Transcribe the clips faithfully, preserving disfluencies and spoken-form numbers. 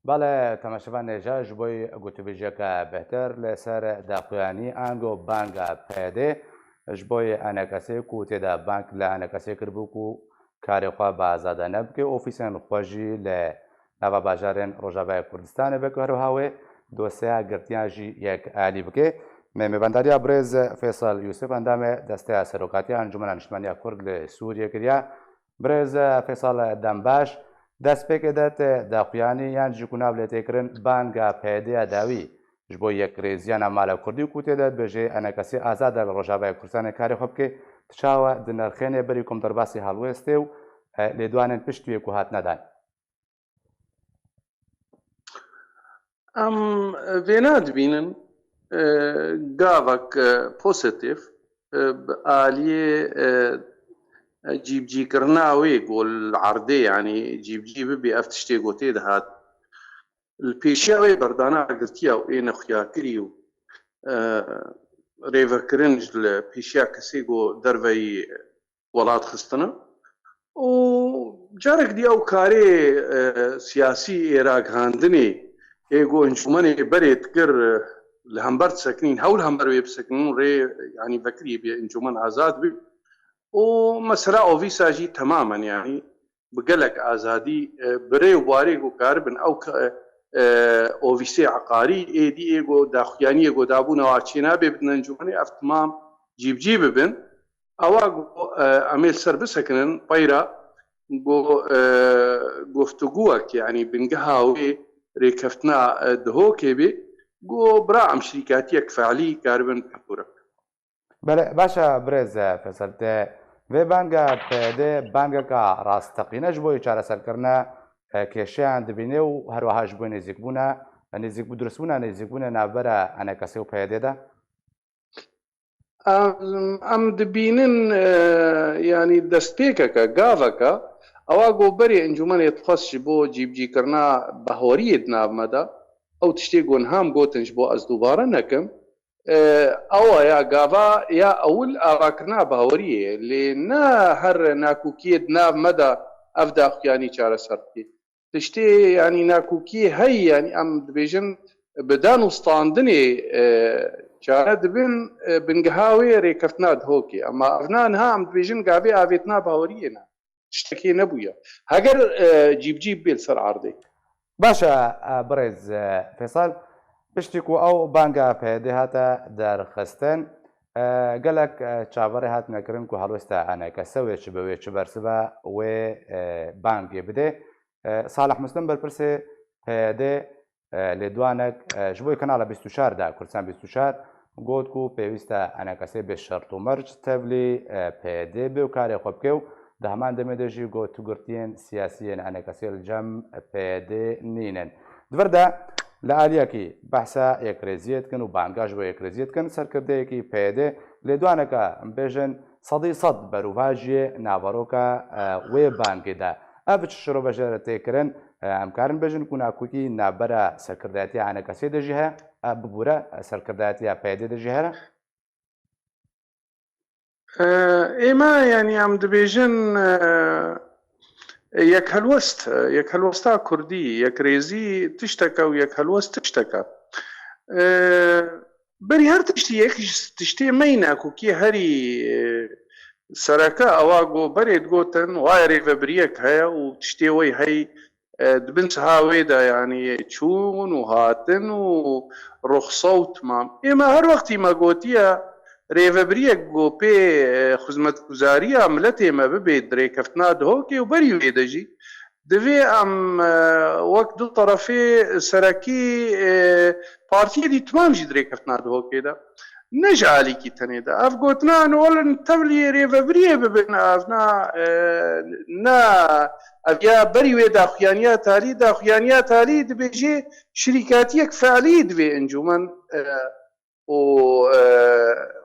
Belê, temaşevanê hêja, ji bo gotûbêjiyeke bêhtir li ser daxuyanî ango banga PYDê ji bo enekesê ku tê de bang li enekesê kiribû ku karê xwe bi azade nebike, ofîsên xwe jî li nava bajarên Rojavayê Kurdistanê be ku her wiha wê dosyeya girtiyan jî yek alî bike. Me mêvandariya birêz Feysal Yûsif, endamê Desteya Serokatiya Encûmena Niştimaniya Kurd li Sûriyê kiriye. Birêz Feysal, dem baş. Destpêkê de tê daxuyanî yan jî ku nav lê tê kirin banga PYDê ya dawî ji bo yekrêziya navmala Kurdî ku tê de dibêje enekesê azad e li Rojavayê Kurdistanê karê xwe bike, tu çawa dinirxênê berî ku em derbasî helwêstê û, e, lêdwanên pişt wê ku hatine dan? Em vêna dibînin, e, gavek, e, pozîtîf, e, bi aliyê, e, e, cîbicîkirina wê ku li erdê, yanî cîbicî bibê ev tiştê ku tê dihat. Li pêşiya wê berdana girtiya û ê nexuyakirî û, e, rêvekirin ji li pêşiya kesê ku derveyî welat xistine. Û carek dî ew karê, e, siyasî ê ragihandinê ê ku encûmenê berê dikir, e, li hember disekinîn, hewl hember wê bisekinîn, rê, yanî vekirî bê encûmen azad bî. Û mesela ovîsa jî temamen, yanî bi gelek azadî, e, bi rê û barê ku karibin ew ke-, e, ovîsê eqarî êdî ê ku daxuyaniyê ku dabûna wa çênabe bidin encûmenê, ev timam cîbicî bibin. Ewa ku, e, em ê li ser bisekinin, peyra ku, e, guftugûwek, yanî bingeha wê rêkeftina, e, Dihokê bê, ku bira em şirîkatiyek fe'lî karibin pêxûre bikin. Belê, baş e, birêz, e, Feysel, te vê banga PYDê bangeka rasteqîne ji bo çareserkirina, e, kêşeyan dibîne û her wiha ji bo nêzîkbûna, nêzîk bi durustbûna, nêzîkbûna navbera enekesê û PYDê de? Em, em dibînin, e, yanî destpêkeke, gaveke, ewa ku berê encûmenê dixwest ji bo cîbicîkirina bahweriyê di nav me de, ew tiştê ku niha em gotin ji bo ez dubare nekim, e, ewa ya gava ya ewil avakirina bahweriyê ye. Lê ne her nakokiyê di nav me de ev daxuyanî çareser dike. Tiştê, yanî nakokiyê heyî, yanî em dibêjin bi dan û standinê, e, çare dibin, e, bingeha wê rêkeftina Dihokê. Ema evna niha em dibêjin gavê avêtina baweriyê ne. Tiştekê nebûye. Heger, e, cîbicî bê li ser erdê. Baş e, e, birêz, e, Feysal, piştî ku ew banga PYDê hate derxistin, e, gelek, e, çaverê hatine kirin ku helwesta enekese wê çi be, wê çi bersiva wê, e, bangê bide. E, Salih Muslim, berpirsê PYDê, e, lêdwanek, e, ji bo kanala bîst û çar de, Kurdistan bîst û çar, got ku pêwîst e enekesê bê şert û merc tevlî, e, PYDê bê û karê xwe bike û di heman demê de jî got tu girtiyên siyasî yên enekesê li cem PYDê nînin. Di vir de li aliyekî behsa yekrêziyê dikin û banga ji bo yekrêziyê dikin, serkirdeyekî PYDê lêdwaneke, em bêjin, sedî sed berovajiyê naveroka, e, wê bangê de. Ev çi şirovejêre tê kirin? E, em karin bêjin ku nakokî navbera serkirdayetiya enekesê de jî heye, e, bibûre, e, serkirdayetiya PYDê de jî heye? E, ême, yanî em dibêjin, e, yekhelwest, e, yekhelwesta kurdî, yekrêzî tişteke û yekhelwest tişteke. E, berî her tiştî yek ji tiştê me yî nakokiyê herî, e, sereke ewa ku berê digotin, wayê rêvebiriyek heye û tiştê wê hey, e, di bin siha wê de, yanî çûn û hatin û ruxsa û timam. Ême her wextî me gotiye, rêvebiriyek ku pê, e, xizmetguzariya miletê me bibê di rêkeftina Dihokê û berî wê de jî, divê em, e, wek du terefê serekî, e, partiyê dî timam jî di rêkeftina Dihokê de. Ne ji alîkî tenê de. Ev gotina, "Nolin tevlî rêvebiriyê bibin", ev na, e, na, ev ya berî wê daxuyaniya talî, daxuyaniya talî dibêjê şirîkatiyek fe'lî divê encûmen, e, û, e,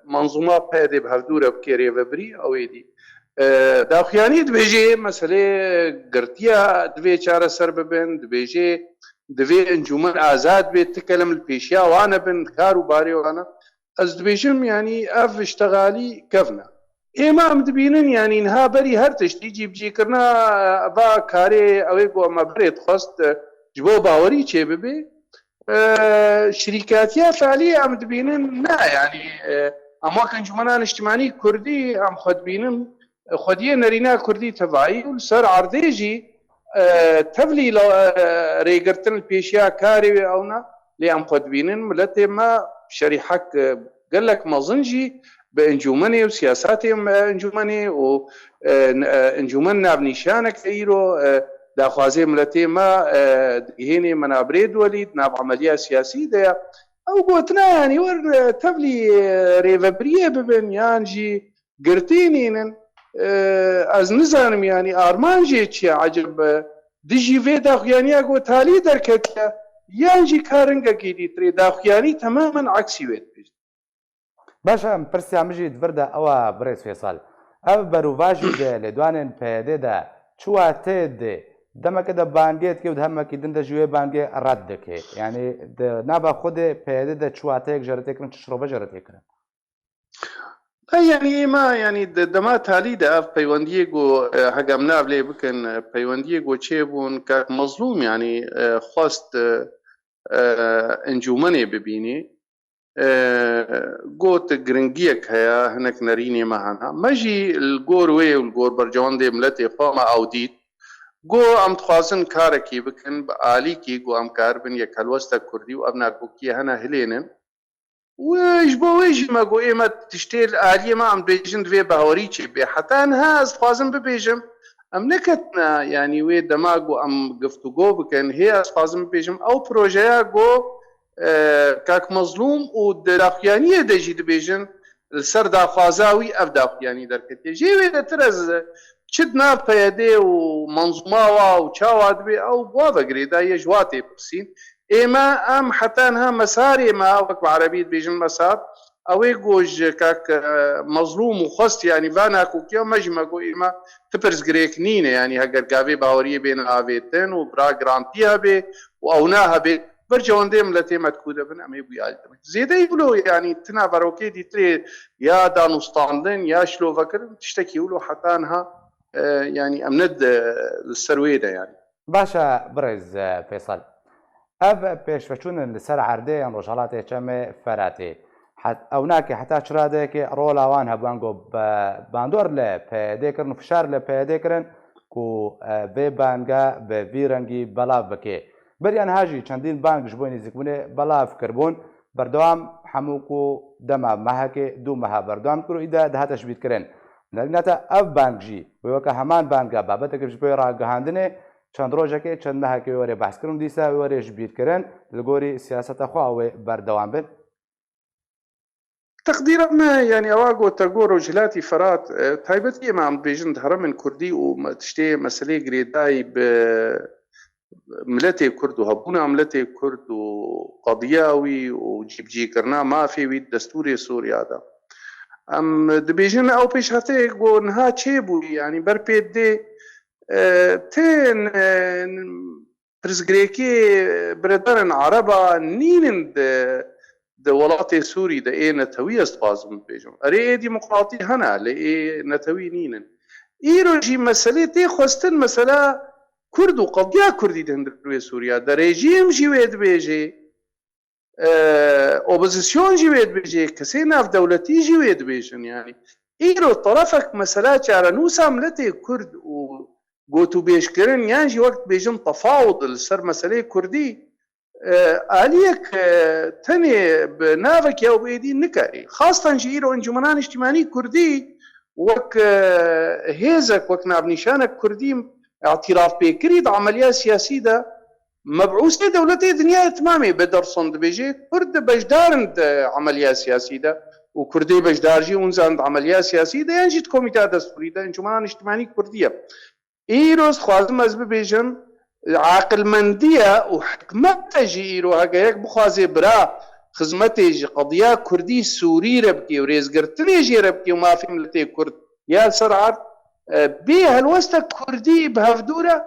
manzûma PYDê bi hevdû re bike rêvebirî, ew ê dî. E, daxuyanî dibêjê meselê girtiya divê çareser bibin, dibêjê divê encûmen azad bê, ti kelem li pêşiya wan e bin, kar û barê wan e. Ez dibêjim, yanî ev ji texalî kevn e. Ême em dibînin, yanî niha berî her tiştî cîbicîkirina va karê ew ê ku me berê dixwest, ji bo bawerî çêbibe. E, şirîkatiya fe'lî em dibînin ne, yanî, e, em wek Encûmena Niştimanî Kurdî em xwe dibînin, e, xwediyê nerîna Kurdî tevayî û li ser erdê jî, e, tevlî la-, e, rêgirtin li pêşiya karê wê ew ne, lê em xwe dibînin miletê me şerîhek, e, gelek mezin jî bi encûmenê û siyasatê, e, encûmenê û, e, n-, e, encûmen navnîşanek îro, e, daxwazê miletê me, e, digihênê menabirê duwelî di nav emeliya siyasî de ye. Ew gotina, yanî, wer, e, tevlî, e, rêvebiriyê bibin yan jî girtî nînin. E, ez nizanim, yanî, armanjê çi ye eceb, e, dijî vê daxuyaniya ku talî derketiye, yan jî ka ringekî dîtirê daxuyanî temamen eksî wê dibêje. Baş e, em pirsiya min jî di vir de ew e, birêz Fêsal. Ev berûvajî di lêdwanên P Y D'ê de çi wateyê dê? Demeke de bangê dike û di hemekî din de jî wê bangê red dike. Yanî di nava xwe de P Y D'ê de çi wateyek jê re tê kirin, çi şirove jê re tê kirin? He, yanî êma, yanî de-, dema talî de ev peywendiyê ku, e, hege em nav lê bikin, e, peywendiyê ku çêbûn, kak Mezlûm, yanî, e, xwest, e, e, encûmenê bibînî. E, got giringiyek heye, hinek nerînê me hene. Me jî li gor wê û li gor bercewendê miletê xwe me ew dît. Got em dixwazin karekî bikin, bi alîkî ku em karibin yek helwestek kurdî û ev nakokiyê hene hilênin. Û ji bo wê jî me got, ê me tiştê li aliyê me em dibêjin divê bawerî çêbê. Heta niha ez dixwazim bibêjim, em neketine, yanî wê dema ku em giftûgo bikin, hê ez dixwazim bibêjim, ew projeya ku, e, kak Mezlûm û di daxuyaniyê de jî dibêjin, li ser daxwaza wî ev daxuyanî derketiye. Jê wê de tir ez çi di nav P Y D û menzûma wa û çawa dibe, ew bi wa ve girêdayî ye, ji wa tê pirsîn. Ê me, em heta niha mesarê me, wek bi erebî dibêjin mesar, ew ê ku ji kak, e, Mezlûm û xwest, yanî va nakokiya me jî me got, ê me ti pirsgirêk nîne, yanî heger gavê baweriyê bêne avêtin û bira girantiya bê û ewna hebe, bercewendê miletê me di ku de bin, em ê wî alî de bin. Zêdeyî wilo, yanî ti naverokê dîtirê ya danûstandin ya şilovekirin, tiştekî wilo heta niha, e, yanî em ne di, li ser wê de, yanî. Baş e, birêz, e, Fêsal. Ev pêşveçûn in li ser erdê yên Rojhelatê Çemê Feratê. Het-, ew nake heta çi radeyekê rola wan hebû, ango bi bandor li P Y D kirin û fişar li P Y D kirin ku, e, vê banga bi vî rengî belav bike. Beriya niha jî çendîn bang ji bo nêzîkbûnê belav kiribûn. Berdewam hemû ku dema mehekê, du meha berdewam kir û îde dihate ji bîr kirin. Nerîna te ev bang jî wê weke heman banga babeteke ji bo ragihandinê, çend rojekê, çend mehekê wê were behs kirin û dîsa wê were ji bîr kirin, li gorî siyaseta xwe ew ê berdewam bin. Teqdîra me, yanî ewa ku te got Rojhilatî Ferat, e, taybetî ême em dibêjin di herêmên Kurdî û me-, tiştê meselê girêdayî bi miletê Kurd û hebûna miletê Kurd û qediya wî û cîbicîkirina mafê wî di destûrê Sûriya de. Em dibêjin ew pêşhateyek ku niha çêbûyî, yanî ber pê dê, e, tên, e, pirsgirêkê biredarên Ereba nînin di, di welatê Sûrî de ê netewî ez dixwazim bibêjim. Erê, ê demokratî hene, lê ê netewî nînin. Îro jî meselê tê xwestin, mesela Kurd û qediya Kurdî di hundir wê Sûriya de. Rejîm jî wê dibêjê, e, opozîsyon jî wê dibêjê, kesê navdewletî jî wê dibêjin. Yanî îro terefek mesela çarenûsa miletê Kurd û gotûbêjkirin yan jî wek dibêjin tefawud li ser meseleyê Kurdî, e, aliyek, e, tenê bi navek ya û bi êdî nikarî. Xastan jî îro Encûmena Niştîmanî Kurdî wek, e, hêzek, wek navnîşanek Kurdî îtirafpêkirî di emeliya siyasî de, mebûsê dewletê dinyayê timamê bi derson dibêje, Kurd beşdar in di emeliya siyasî de û Kurdê beşdar jî hûn zanin di emeliya siyasî de yan jî di komîteya destûrî de, Encûmena Niştîmanî Kurdî ye. Îro dixwazim ez bibêjim, aqilmendiye û hikmet e jî îro heke yek bixwaze bira xizmetê ji qediya Kurdî Sûrî re bike û rêzgirtinê jê re bike û mafê miletê Kurd ya li ser erd, e, bê helwestek Kurdî bi hevdû re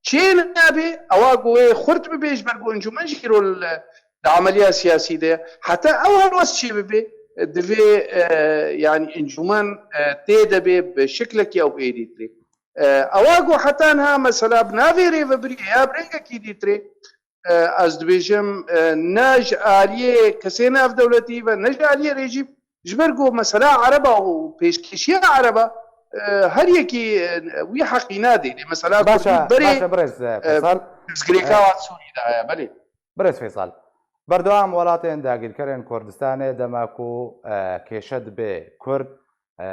çê nabe, ewa ku wê xurt bibe ji ber ku encûmen jî îro li, di emeliya siyasî de ye. Heta ew helwest çê bibe, e, divê, e, yanî encûmen, e, tê de bê bi şiklekî ew êdîtirê. E, ewa ku heta niha mesela bi navê rêvebiriyê ya bi rengekî dîtirê, e, ez dibêjim, e, ne ji aliyê kesê navdewletî ve ne ji aliyê rejîm, ji ber ku mesela ereba û pêşkêşiya ereba, e, her yekî, e, wî heqî nadê. Lê mesela Kurdî Başe, berê, başe birêz, e, e, Feysal. Pirsgirêka E, wan Sûrî de heye, belê. Birêz Feysal. Berdewam welatên dagîrkerên Kurdistanê dema ku, e, kêşe dibe Kurd, e,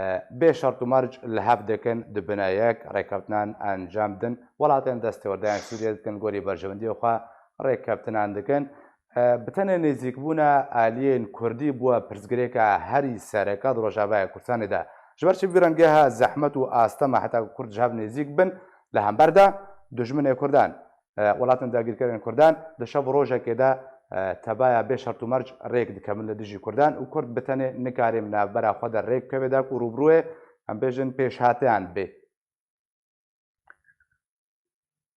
bê şert û merc li hev dikin, dibine yek, rêkeftinan encam din. Welatên destêwerdayên Sûriyê dikin gorî berjewendiyê xwe rêkeftinan dikin. E, bi tenê nêzîkbûna aliyên Kurdî bûye pirsgirêka herî sereke di Rojavayê Kurdistanê de. Ji ber çi vî rengê he zehmet û asteme heta ku Kurd ji hev nêzîk bin, li hember de dijminê Kurdan, e, welatên dagîrkerên Kurdan di şev û rojekê de, e, tebaya bê şert û merc rêk dikevin li dijî Kurdan û Kurd bi tenê nikare bi navbera xwe de rêk bikeve de ku rûbirûyê, em bêjin, pêşhateyan bê.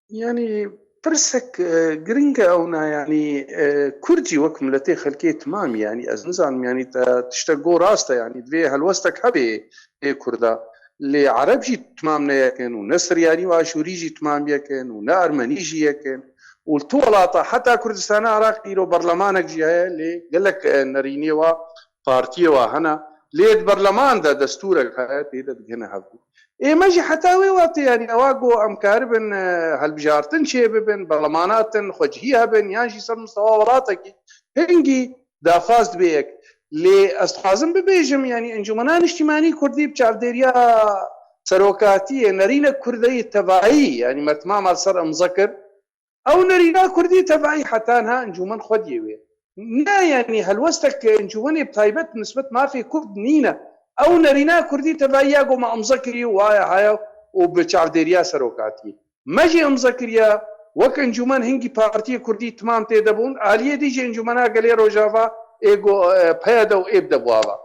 Yanî pirsek, e, giring e ewna, yanî, e, Kurd jî wek miletê xelkê timam, yanî ez nizanim, yanî te tiştek got rast e, yanî divê helwestek hebe ê Kurda. Lê Ereb jî timam ne yek in û ne Siryanî û Aşûrî jî timam yek in û ne Ermenî jî yek in. Û li tu welata heta Kurdistana Iraq îro berlemanek jî heye, lê gelek, e, nerînê wa partiyê wa hene. Lê di berleman de destûrek heye, tê de digihine hevdû. Ê me jî heta wê watê, yanî ewa ku em karibin, e, hilbijartin çê bibin, berlemanatin xwecihî hebin, yan jî ser mistewa welatekî hingî daxwaz dibe yek. Lê ez dixwazim bibêjim, yanî Encûmena Niştîmanî Kurdî bi çavdêriya serokatiyê nerînek Kurdeyî tevayî, yanî me timama li ser imze kir. Ew nerîna Kurdî tevayî heta niha encûmen xwediyê wê. Ne, yanî helwestek encûmenê bi taybet nisbet mafê Kurd nîne. Ew nerîna Kurdî tevayî ya ku me imze kirî û waya haya û bi çavdêriya serokatiyê. Me jî imze kiriye, wek encûmen hingî partiyê Kurdî timam tê de bûn, aliyê dî jî Encûmena Gelê Rojava ê ku, e, P Y D û ê bi de bû ava.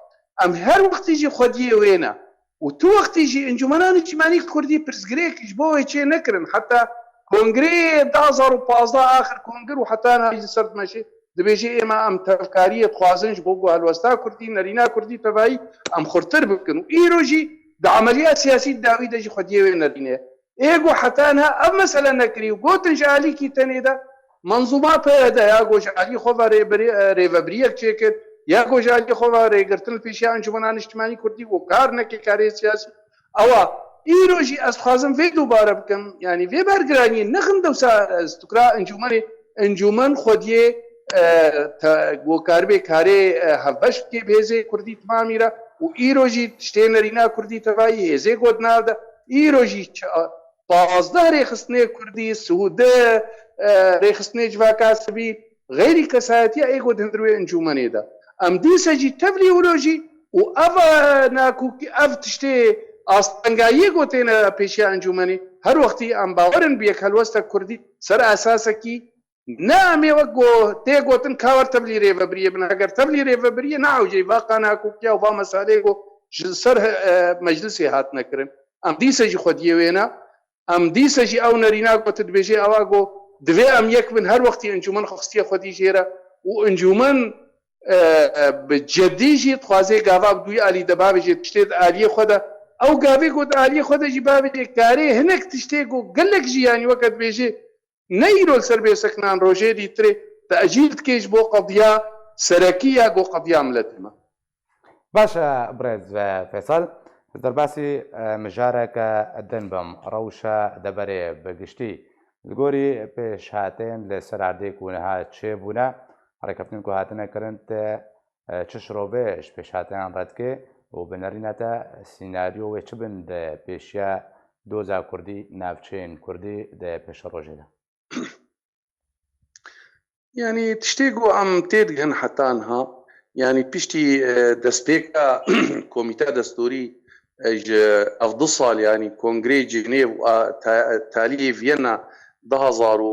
Em her wextî jî xwediyê wê ne. Û tu wextî jî Encûmena Niştimanî Kurdî pirsgirêk ji bo wê çê nekirin. Heta kongreyê du hazar û pazdeh axir kongir û heta niha jî li ser dimeşê, dibêje ême em tevkariyê dixwazin ji bo ku helwesta Kurdî, nerîna Kurdî tevayî em xurtir bikin. Û îro jî di emeliya siyasî di dawî de jî xwediyê wê nerîne. Ê ku heta niha ev mesele nekirî û gotin ji alîkî tenê de menzûma P Y D ya ku ji alî xwe ve rêbirî-, e, rêvebiriyek çêkir, ya ku ji alî xwe ve rêgirtin li pêşiya Encûmena Niştimanî Kurdî ku kar neke karê siyasî. Ewa îro jî ez dixwazim vê dubare bikim, yanî vê bergiraniyê nexin dewsa, e, stukra encûmenê, encûmen xwediyê, e, te-, ku karibê karê, e, hevbeş bike bi hêzê Kurdî timamî re û îro jî tiştê nerîna Kurdî tevayî hêzê got nav de, îro jî ça-, pazdeh rêxistinê Kurdî, sihûdeh, e, rêxistinê civaka sivîl, xeyrî kesayetiya ê ku di hundir wê encûmenê de. Em dîse jî tevlî wilo jî û ev, e, nakokî, ev tiştê astengayiyê ku têne pêşiya encûmenê, her wextî em bawer in bi yek helwestek Kurdî ser esasekî ne em ê wek go-, tê gotin ka wer tevlî rêvebiriyê bin. Heger tevlî rêvebiriyê ne ewceyî va qanakokiya û va mesaleyê ku ji ser, e, meclisê hatine kirin. Em dîse jî xwediyê wê ne. Em dîse jî ew nerîna ku tu dibêjê ewa ku divê em yek bin, her wextî encûmen xwe xistiye xwedî jê re û encûmen, e, e, bi cedî jî dixwaze gava bi dûyî alî de bavêje tiştê di aliyê xwe de. Ew gavê ku di aliyê xwe de jî bavêje karê hinek tiştê ku gelek jî, yanî weke dibêjê ne îro li ser bê sekinan rojê dîtirê, tecîl dike ji bo qediya serekî ya ku qediya miletê me. Baş e, birêz, e, Feysal, ez derbasî, e, mijareke din bim, rewşa deverê bi giştî. Li gorî pêşhatên li ser erdê ku niha çêbûne, rêkeftinên ku hatine kirin, te, e, çi şirovê ji pêşhateyan re dike û bi nerîna te sînaryo wê çi bin di pêşiya doza Kurdî, navçeyên Kurdî di pêşerojê de? Yanî tiştê ku em têdigihin heta niha, yanî piştî, e, destpêka Komîta Destûrî, e, ji ev du sal, yanî Kongreyê Cenêv û a, ta-, taliyê Viyena du hazar û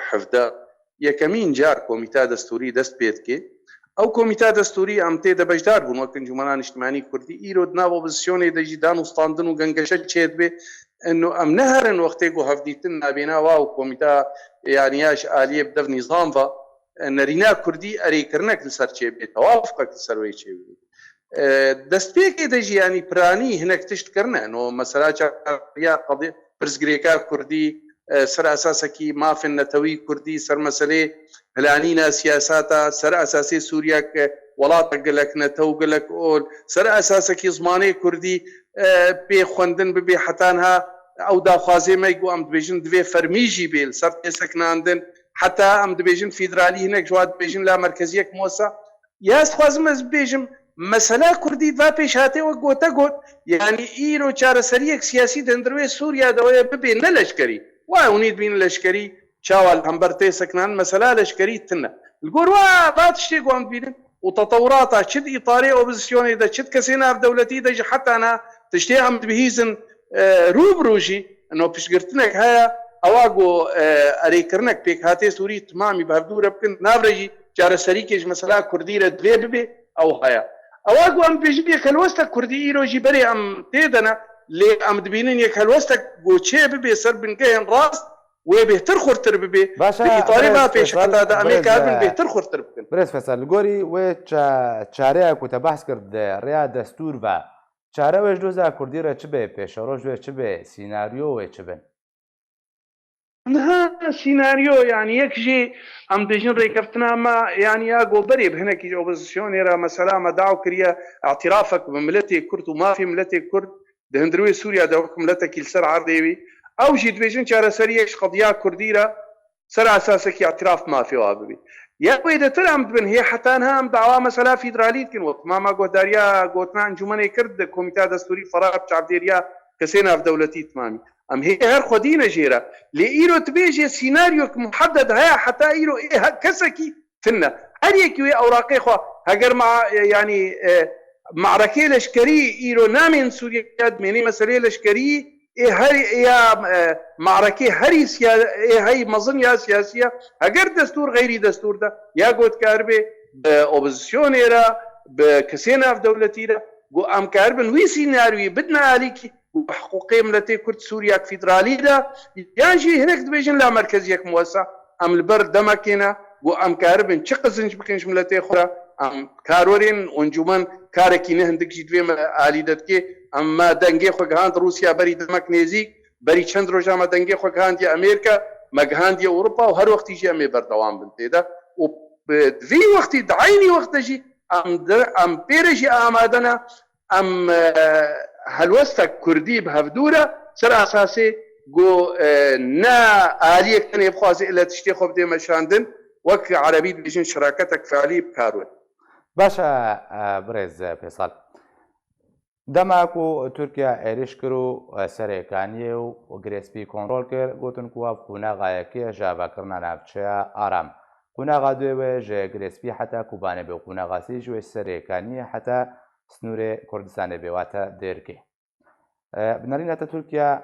hevdeh, yekemîn car Komîta Destûrî dest pê dike. Ew Komîta Destûrî em tê de beşdar bûn wek Encûmena Niştimanî Kurdî. Îro di nav opozîsyonê de jî danûstandin û gengeşe çêdibe. Eno em neherin wextê ku hevdîtin nabêna wa û komîta, yanî ya ji aliyê bi dev nîzam ve, e, nerîna Kurdî erêkirinek li ser çêbê, tewafqek li ser wê çêbê. E, destpêkê de jî, yanî piranî hinek tişt kirine. No mesela çareya qedî-, pirsgirêka Kurdî, e, ser esasekî mafên netewî kurdî, ser meselê hilanîna siyaseta, ser esasê Sûriyek, e, welatek gelek netew, gelek ol, ser esasekî zimanê kurdî, e, pê xwendin bibe. Heta niha ew daxwazê me ku em dibêjin divê fermî jî bê li ser tê sekinandin. Heta em dibêjin federalî, hinek ji wan dibêjin la merkeziyek muwesa. Ya ez dixwazim ez bibêjim, mesela kurdî va pêşhatê wek gote got, yanî îro çareseriyek siyasî di hundirê Sûriya de wê bibe ne leşkerî. Wa hûnî dibînin leşkerî, çawa li hember tê sekinan, mesela leşkerî tune. Li gor wa, va tiştê ku em dibînin û tetewirata çi di îtarê opozisyonê de, çi di kesê navdewletî de jî heta niha tiştê em dibihîzin, e, rû bi rû jî, ino piştgirtinek heye, ewa ku, e, erêkirinek pêkhatê Sûrî timamî bi hevdû re bikin, navre jî çareserîkê ji mesela kurdî re divê bibe, ew heye. Ewa ku em dibêjin yek helwestek kurdî îro jî berê em tê de ne, lê em dibînin yek helwestek ku çê bibe ser bingehên rast, wê bêhtir xurtir bibe. Baş e, Di îtarê birêz va Feysal, pêşhata de em ê birêz, karibin e, bêhtir xurtir bikin. Birêz Feysal, li gorî wê ça-, çareya ku te behs kir di rêya destûr ve, çare wê ji doza kurdî re çi bê, pêşeroj wê çi bê, sînaryo wê çi bin? Niha sînaryo, yanî yek jî em dibêjin rêkeftina me, yanî ya ku berê bi hinekî ji opozisyonê re mesela me daw kiriye, îtirafek bi miletê kurd û mafê miletê kurd di hundirê Sûriya de wek miletekî li ser erdê wî. Ew jî dibêjin çareseriyek ji qediya kurdî re ser esasekî îtiraf mafê wa bibî. Ya wêdetir em dibin hê heta niha em dawa mesela federalî dikin. Wek mama guhdariya gotina encûmenê kir di Komîteya Destûrî Feraq bi çavdêriya kesê navdewletî timamî. Em hê her xwedî ne jê re. Lê îro dibêje sînaryok muhedded heye heta îro ê he-, kesekî tune. Her yekî wê ewraqê xwe heger ma, yanî, e, marekê leşkerî îro namên Sûriye dimênê meselê leşkerî ê her ya, e, marekê herî siya-, ê hey mezin ya siyasî ye. Heger destûr xeyrî destûr de ya ku dikaribê bi opozisyonê re, bi kesê navdewletî re, ku em karibin wî sînaryoyê bidine alîkî, ku bi hiqûqê miletê Kurd Sûriyek federalî de, yan jî hinek dibêjin la merkeziyek muwesa, em li ber demekê ne, ku em karibin çi qizinc bikin ji miletê xwe re, em karwerên encûmen karekî ne hindik jî divê me alî de dikê. Em me dengê xwe gihand Rûsya berî demek nêzîk, berî çend roja me dengê xwe gihandiye Amerîka, me gihandiye Ewropa û her wextî jî em ê berdewam bin tê de. Û bi, di vî wextî, di eynî wext de jî em di, em pê re jî amade ne, em, e, helwestek kurdî bi hevdû re ser esasê ku, e, ne aliyek tenê bixwaze ile tiştê xwe bidê meşandin, wek erebî dibêjin şiraketek fealî bi kar wê. Baş e, e, birêz Fêsal. Dema ku Tirkiye êrîş kir û, e, Serê Kaniyê û Girê Spî kontrol kir, gotin ku ev qonaxa yekê ji avakirina navçeya Aram. Qonaxa duyê wê ji Girê Spî heta Kobanê bê û qonaxa sê jî wê ji Serê Kaniyê heta sînorê Kurdistanê bê, wate Dêrikê. E, bi nerîna te Tirkiye,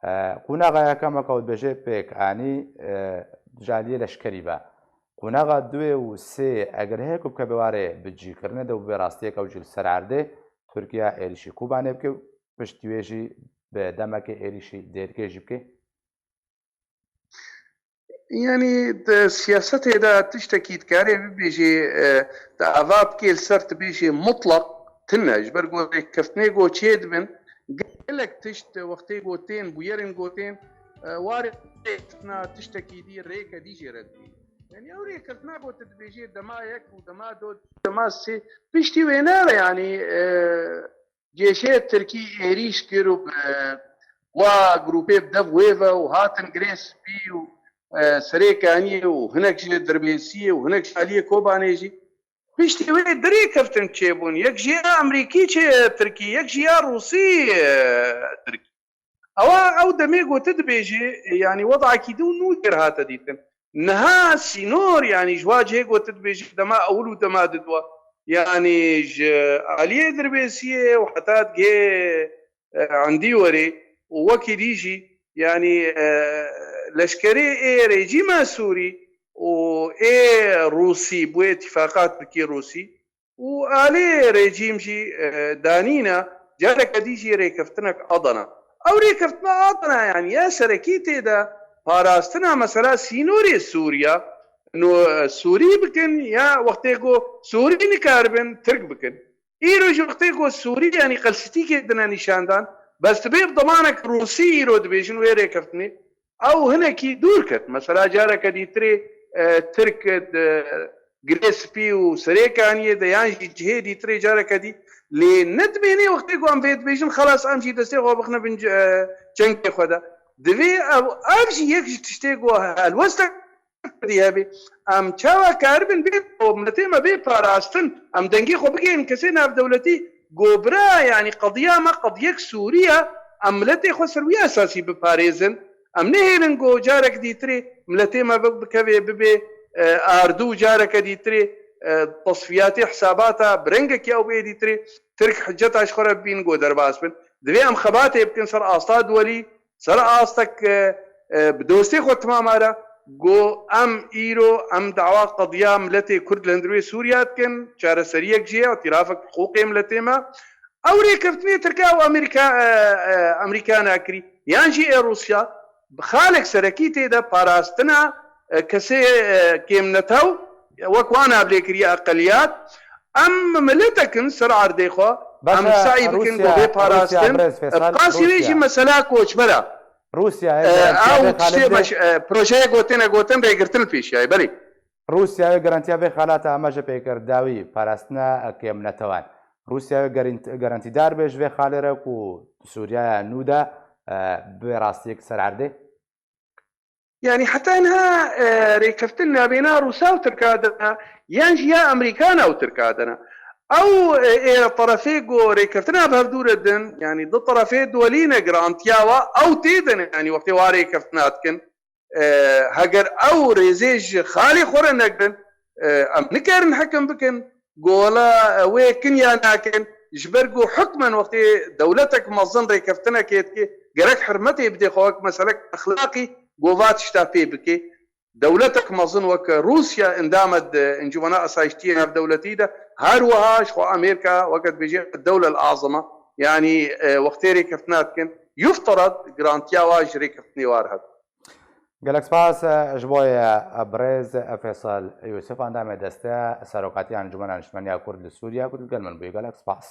e, qonaxa yekem weke dibêje pêk anî, e, ji aliyê leşkerî ve. Qonaxa duyê û sê eger heye ku bikeve warê bicîkirinê de û bibe rastiyek ew jî li ser erdê, Tirkiye êrîşî Kobanê bike, piştî wê jî bi demekê êrîşî Dêrikê jî bike. Yanî di siyasetê de tiştekî dikarê bibêjê, e, tu ava bikê li ser tu bêjê mutlaq tune. Ji ber ku rêkeftinê ku çê dibin, gelek tişt wextê ku tên, bûyerên ku tên, e, warê rêkeftina tiştekî dî, rêke dî jê re dibî. Yanî ew rêkeftina ku tu dibêjê dema yek û dema do, dema sê, piştî wê ne, yanî, e, Cêşê Tirkî êrîş kir û bi wa grûpê bi dev wê ve û hatin Girê Spî û, e, Serê Kaniyê û hinek ji Dirbêsiyê û hinek ji aliyê Kobanê jî. Piştî wê dirê keftin çêbûn. Yek ji ya Amerîkî çê Tirkî, yek ji ya Rûsî, e, Tirkî. Ewa ew demê ku tu dibêjî, yanî wedakî dû nû jêr hate dîtin. Niha sînor, yanî ji wa cihê ku tu dibêjî dema ewil û dema didwa. Yanî ji aliyê Dirbêsiyê û heta digê, e, Endî werê û wekî dî jî, yanî, e, leşkerê ê rejîma Sûrî û ê Rûsî, bo îtîfaqa Tirkî-Rûsî, û alê rejîm jî, e, danîne, careke dî jî rêkeftinek Adana. Ew rêkeftina Adana, yanî ya serekî tê de parastina mesela sînorê Sûriya, no, e, Sûrî bikin ya wextê ku Sûrî nikaribin Tirk bikin. Îro jî wextê ku Sûrî, yanî qelsitîkê dine nîşandan, bes dibê bi demanek Rûsî îro dibêjin wê rêkeftinê. ew hinekî dûr ket. Mesela careke dîtirê e, Tirk di Girê Spî û Serêkaniyê de yan jî cihê dîtirê careke dî. Lê ne dibênê wextê ku em vê dibêjin, xelas em jî destê xwe bixine bin e, çengê xwe de. Divê ev, ev jî yek ji tiştê ku helwestek dî hebe. Em çawa karibin bê ku miletê me bê parastin, em dengê xwe bigihînin kesê navdewletî, ku bira, yanî qediya me qediyek Sûrî ye, em miletê xwe ser wî esasî biparêzin. Em nehêlin ku carek dîtirê miletê me bi-, bikevê bibê, e, ardû, careke dîtirê, e, tesfiyatê hesabata bi rengekî ew bê dîtirê. Tirk hiceta ji xwe re bibîn ku derbas bin. Divê em xebatê bikin ser asta duwelî, ser astek, e, e, bi dostê xwe timama re, ku em îro, em dawa qediya miletê Kurd li hundirê Sûriya dikin, çareseriyek jê, îtirafek bi hiqûqê miletê me. Ew rêkeftinê Tirkiye û Amerîka, e, e, Amerîka nakirî. Yan jî ê Rûsya, bi xalek serekî tê de parastina, e, kesê, e, kêmnetew, wek wan a bilêkiriye eqeliyat. Em miletek in ser erdê xwe, em Başe, saî bikin ku Rûsya, bê Rûsya, parastin. Birêz Fêsal, Bi qasî wê jî Rûsya. Mesela koçbera. Rûsya, e, E, garantiya ew vê tiştê xalê baş, e, projeyê gotinê gotin rêgirtin pêşiya ye, belê. Rûsya wê garantiya vê xalata me ji pêkir dawî parastina kêmnetewan. Rûsya wê gerînt-, garantîdar be ji vê xalê re ku Sûriyaya nû de, e, bê rastiyek ser erdê? Yanî heta niha, e, rêkeftin nabêna Rûsa û Tirka de ne, yan jî ya Amerîkana û Tirka de ne. Ew, e, ê terefê ku rêkeftina bi hevdû re din, yanî du terefê duwelî ne garantiya wa, ew tê de ne, yanî wextê wa rêkeftina dikin. E, heger ew rêzê ji xalê xwe re negirin, e, em nikarin hekim bikin, gola, e, wê kinya nakin, ji ber ku hukmen wextê dewletek mezin rêkeftinekê dike, gerek hurmetê bide xwe wek meselek exlaqî, ku va tişta pê bike. Dewletek mezin wek Rûsya endame di Encûmena Asayiştiyê Navdewletî de, her wiha ji xwe Amerîka weke dibêje dewle el azima, yanî, e, wextê rêkeftina dikin, yuftered garantiya wa ji rêkeftinê wa re hebe. Gelek spas, e, ji bo ye, e, birêz, e, Fêsal Yûsif, endamê desteya serokatiya Encûmena Niştimaniya Kurd li Sûriye ku tu digel min bûyî. Gelek spas.